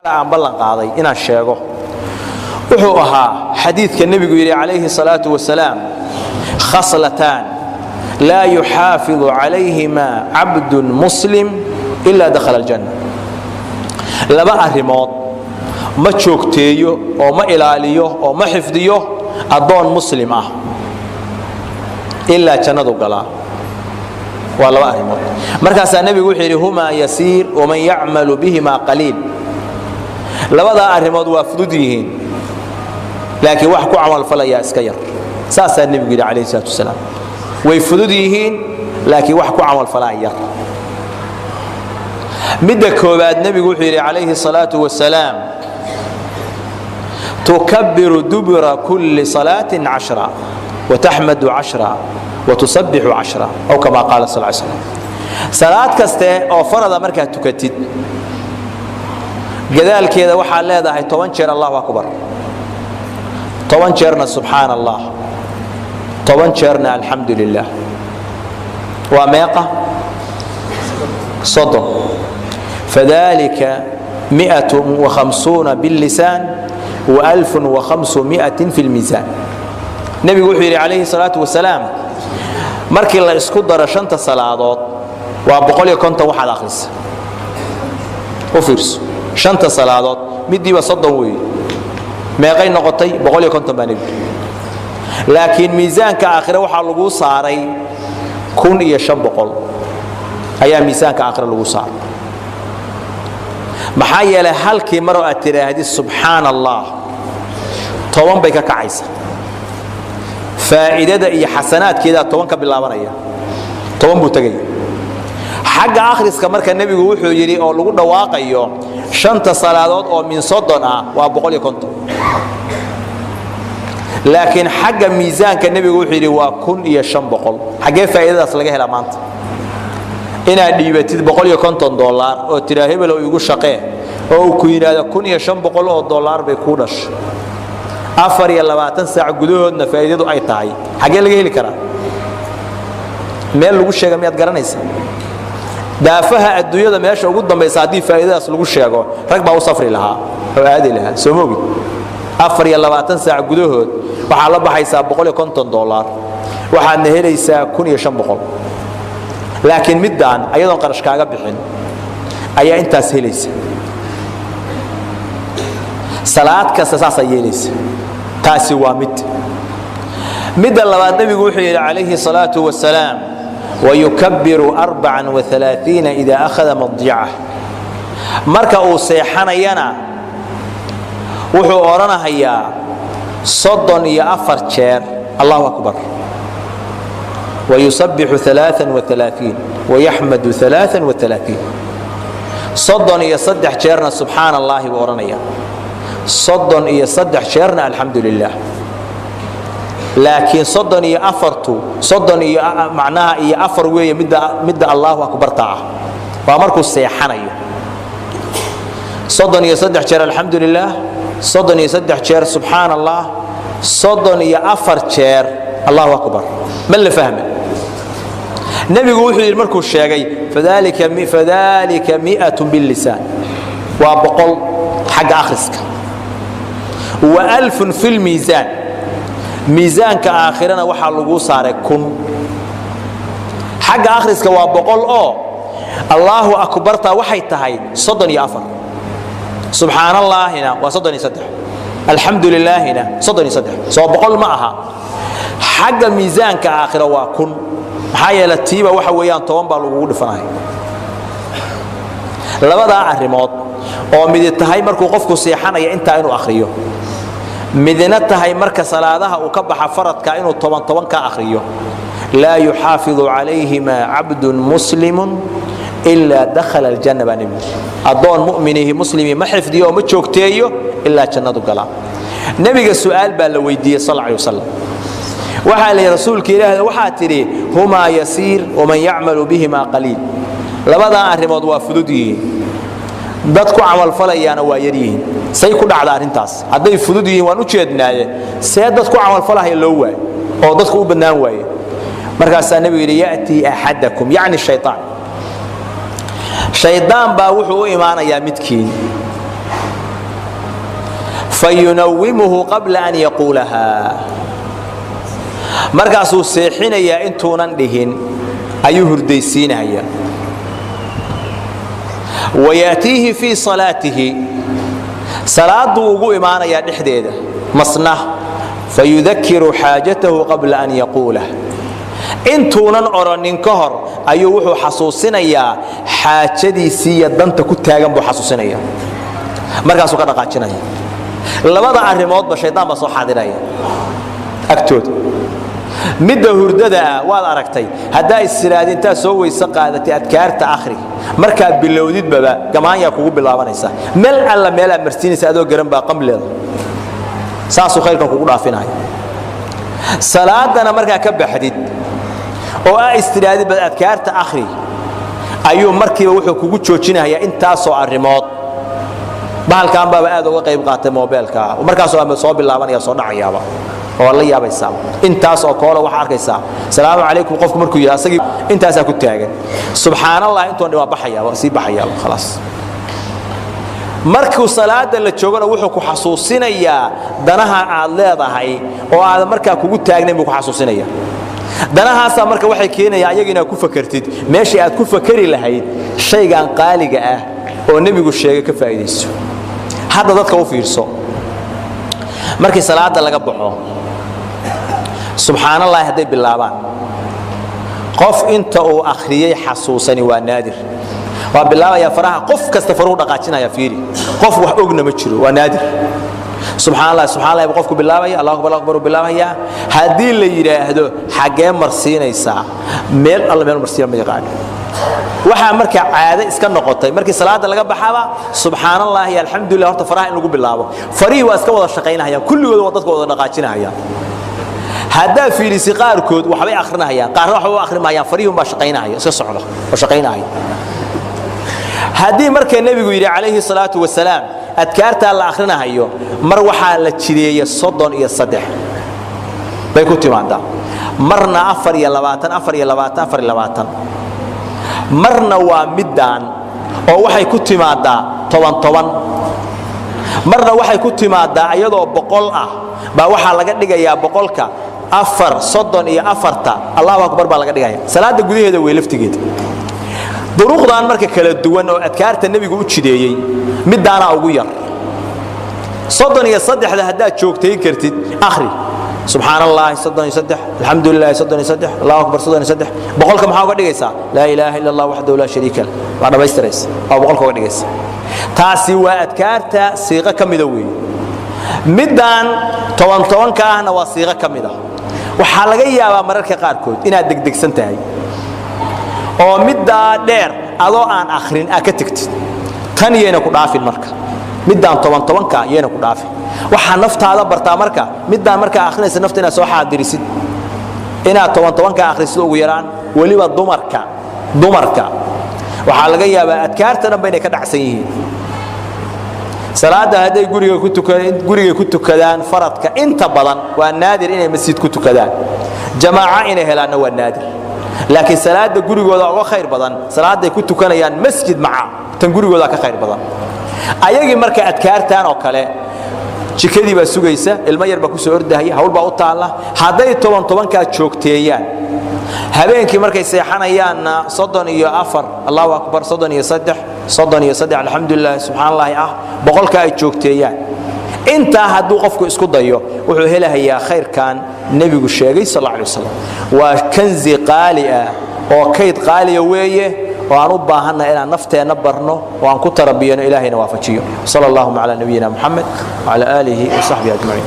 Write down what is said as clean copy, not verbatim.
Aan ballan qaaday inaan sheego wuxuu ahaa xadiidka Nebigu yidhi calayhi salaatu wasalaam: khaslataan laa yuxaafidu calayhima cabdun muslim ilaa dakhala aljanna. Laba arrimood ma joogteeyo oo ma ilaaliyo oo ma xifdiyo addoon muslim ah ilaa jannadu galaa. Waa laba arrimood. Markaasaa Nebigu wuxuu yidhi: humaa yasiir waman yacmalu bihimaa qaliil. Labadaa arrimood waa fudud yihiin, laakiin wax ku camalfalayaa iska yar. Saasaa Nebigu yidhi calayhi salaatu wasalaam. Way fudud yihiin, laakiin wax ku camalfalaa yar. Midda koowaad, Nebigu wuxuu yidhi calayhi salaatu wasalaam: tukabiru dubura kulli salaatin 10 wataxmadu 10 watusabbixu 10, aw kamaa qaala sal slam. Salaad kaste oo farada markaad tukatid, gadaalkeeda waxaad leedahay 10 jeer Allahu akbar, 10 jeerna subxaana Allah, 10 jeerna alxamdu lilah. Waa meeqa? 30. Fadalika 150 billisaan wa 1500 fi lmiisaan. Nebigu wuxuu yidhi calayhi salaatu wasalaam, markii la isku daro shanta salaadood waa 150. Waxaad akhrisa u fiirso, shanta salaadood midiiba 30 weeye. Meeqay noqotay? 150 baa nebigu. Laakiin miisaanka aakhire waxaa laguu saaray 1500 ayaa miisaanka aakhire lagu saaray. Maxaa yeelay, halkii maroo aad tidhaahdid subxaana Allah, 10 bay ka kacaysa. Faa'iidada iyo xasanaadkeedaa 10 ka bilaabanaya, 10 buu tegaya. Xagga akhriska marka Nebigu wuxuu yidhi oo lagu dhawaaqayo shanta salaadood oo min 30 ah waa 150, laakiin xagga miisaanka Nebigu wuxuu yidhi waa 1500. Xaggee faa'iidadaas laga helaa maanta? Inaad dhiibatid $150 oo tiraa hebelow igu shaqee, oo uu ku yidhaahdo 1500 oo dollar bay kuu dhashay, 24 saac gudahoodna faa'iidadu ay tahay, xaggee laga heli karaa? Meel lagu sheega miyaad garanaysa? Daafaha adduunyada meesha ugu dambaysa haddii faa'iidadaas lagu sheego, rag baa u safri lahaa oo aadi lahaa, soo moogid? 24 saac gudahood waxaad la baxaysaa $150, waxaadna helaysaa 1500. Laakiin middaan ayadoon qarash kaaga bixin ayaa intaas helaysa. Salaad kasta saasaa yeelaysa. Taasi waa mid. Midda labaad, Nebigu wuxuu yidhi calayhi salaatu wasalaam: wayukabiru 34 ida akhada madjacah. Marka uu seexanayana wuxuu odhanahayaa 34 jeer Allahu akbar, wayusabbixu 33 wayaxmadu 33. 33 jeerna subxaana Allaahi buu odhanaya, 33 jeerna alxamdu lilah. Laakiin 34-tu, soddon iyo macnaha iyo afar weeye. Midda Allahu akbarta ah waa markuu seexanayo: 33 jeer alxamdu lilah, 33 jeer subxaana Allah, 34 jeer Allahu akbar. Ma la fahma? Nebigu wuxuu yidhi markuu sheegay: fadalika 100 billisaan, waa 100 xagga akhriska, wa 1000 fi lmiisaan. Miisaanka aakhirana waxaa laguu saaray 1000. Xagga akhriska waa 100 oo Allaahu akbarta waxay tahay 34, subxaan Allaahina waa 33, alxamdu lilaahina 33. Soo 100 ma aha? Xagga miisaanka aakhira waa 1000. Maxaa yeele, tiiba waxa weeyaan 10 baa lagugu dhifanaya. Labadaa arrimood oo midi tahay markuu qofku seexanaya intaa inuu akhriyo, midna tahay marka salaadaha uu ka baxa faradka inuu toban toban ka akhriyo, laa yuxaafidu calayhima cabdun muslimun ilaa dakhala aljanna baa nebigu. Addoon mu'minihi muslimi ma xifdiyo oo ma joogteeyo ilaa jannadu galaa. Nebiga su'aal baa la weydiiyey sal alay wasalam. Waxaa la yidhi: Rasuulka Ilaah, waxaa tidhi humaa yasiir waman yacmalu bihimaa qaliil. Labadaa arrimood waa fudud yihiin, dad ku camalfalayaana waa yar yihiin. Say ku dhacda arrintaas? Hadday fudud yihiin waan u jeednaaye, see dad ku camalfalahaya loo waayo oo dadku u bannaan waaye? Markaasaa Nebigu yidhi: ya'tii axadakum, yacni shaytaan, shaydaan baa wuxuu u imaanayaa midkiin. Fayunawimuhu qabla an yaquulaha, markaasuu seexinayaa intuunan dhihin ayuu hurdaysiinaya. Wayaatiihi fii salaatihi, salaaduu ugu imaanayaa dhexdeeda masna, fayudakiru xaajatahu qabla an yaquulah, intuunan odhannin ka hor ayuu wuxuu xasuusinayaa xaajadiisiiyo danta ku taagan buu xasuusinaya, markaasuu ka dhaqaajinaya. Labada arrimoodba shaydaan baa soo xaadiraya agtooda. Midda hurdada ah waad aragtay, haddaa istiraadi intaad soo weyse qaadatay adkaarta akhri, markaa bilowdidbaba gamaanyaa kugu bilaabanaysa, meel alla meelaa marsiinaysa adoo garan baa qamleeda, saasuu khayrkan kugu dhaafinaya. Salaadana markaa ka baxdid oo aa istiraadid bad adkaarta akhri, ayuu markiiba wuxuu kugu joojinayaa intaasoo arrimood. Bahalkan baaba aad uga qayb qaatay mobeelka, markaasoo ama soo bilaabanaya soo dhacayaaba oo la yaabaysaa intaas oo koola waxaa arkaysaa. Salaamu calaykum qofku markuu yidhaha, asagii intaasaa ku taagan. Subxaan Allah intoon dhan waa baxaya, waa sii baxayaaba, khalaas. Markuu salaada la joogana wuxuu ku xasuusinayaa danaha aad leedahay oo aadan markaa kugu taagnayn buu ku xasuusinaya. Danahaasaa marka waxay keenayaan ayaga inaad ku fakartid meeshii aad ku fakari lahayd shaygan qaaliga ah oo nebigu sheegay ka faa'iidayso. Hadda dadka u fiirso, markii salaada laga baxo subxaan allahi hadday bilaabaan, qof inta uu akhriyey xasuusani waa naadir. Waa bilaabayaa faraha, qof kasta faruhu dhaqaajinaya. Fiiri, qof wax ogna ma jiro, waa naadir. Subxaan allah, subxaan allah buu qofku bilaabaya, Allahu akbar, Allahu akbar buu bilaabaya. Haddii la yidhaahdo xaggee marsiinaysaa, meel alla meel marsiina ma yaqaano. Waxaa marka caado iska noqotay markii salaada laga baxaba subxaan allah iyo alxamdulilah horta faraha in lagu bilaabo. Farihii waa iska wada shaqaynahayaan kulligood, waa dadka wada dhaqaajinahayaan. Haddaa fiirisi qaarkood waxbay akhrinahayaan, qaarna waxba u akhri mahayaan, farihii unbaa shaqaynahaya, iska socda oo shaqaynahaya. Haddii marka nebigu yidhi calayhi salaatu wasalaam adkaartaa la akhrinahayo, mar waxaa la jideeya 33 bay ku timaadaa, marna 24, 24, 24, marna waa middaan oo waxay ku timaadaa 10 10, marna waxay ku timaadaa iyadoo 100 ah baa waxaa laga dhigayaa 100-ka 4 34-ta Allahu akbar baa laga dhigaya salaada gudaheeda wey laftigeeda. Duruqdan marka kala duwan oo adkaarta nebigu u jideeyey, middaanaa ugu yar, 33-da. Haddaad joogtayn kartid akhri subxaan allahi 33, alxamdu lilahi 33, Allahu akbar 33. 100-ka maxaa uga dhigaysaa? Laa ilaaha illa Allah waxdahu laa shariika lah, waa dhammaystiraysa, waa 100-ka uga dhigaysa. Taasi waa adkaarta siiqo ka mida weeye. Middaan 10 10-ka ahna waa siiqo ka mida. Waxaa laga yaabaa mararka qaarkood inaad degdegsan tahay oo middaa dheer adoo aan akhrin aad ka tegtid. Tan yayna ku dhaafin marka, middaan 10 10-ka yayna ku dhaafin. Waxaa naftaada bartaa marka middaan markaa akhrinaysa nafta inaad soo xaadirisid, inaad 10 10-ka akhrisid ugu yaraan. Weliba dumarka waxaa laga yaabaa adkaarta dhan ba inay ka dhacsan yihiin. Salaada hadday guriga ku tukadaan faradka, inta badan waa naadir inay masjid ku tukadaan, jamaaco inay helaanna waa naadir. Laakiin salaada gurigooda uga khayr badan salaaday ku tukanayaan masjid, maca tan gurigooda ka khayr badan ayagii. Marka adkaartan oo kale jikadii baa sugaysa, ilmo yar baa kusoo ordahaya, hawl baa u taalla. Hadday 10 10-kaa joogteeyaan, habeenkii markay seexanayaanna 34 Allahu akbar, 33, 33 alxamdulilah, subxaan allahi ah, 100-ka ay joogteeyaan, intaa hadduu qofku isku dayo wuxuu helahayaa khayrkan nebigu sheegay sal alla alay wasalam. Waa kanzi qaali ah oo kayd qaaliya weeye oo aan u baahannahay inaan nafteenna barno oo aan ku tarbiyano. Ilahayna waafajiyo. Sala allahuma calaa nabiyina Muxamed wcala aalihi wasaxbihi ajmaciin.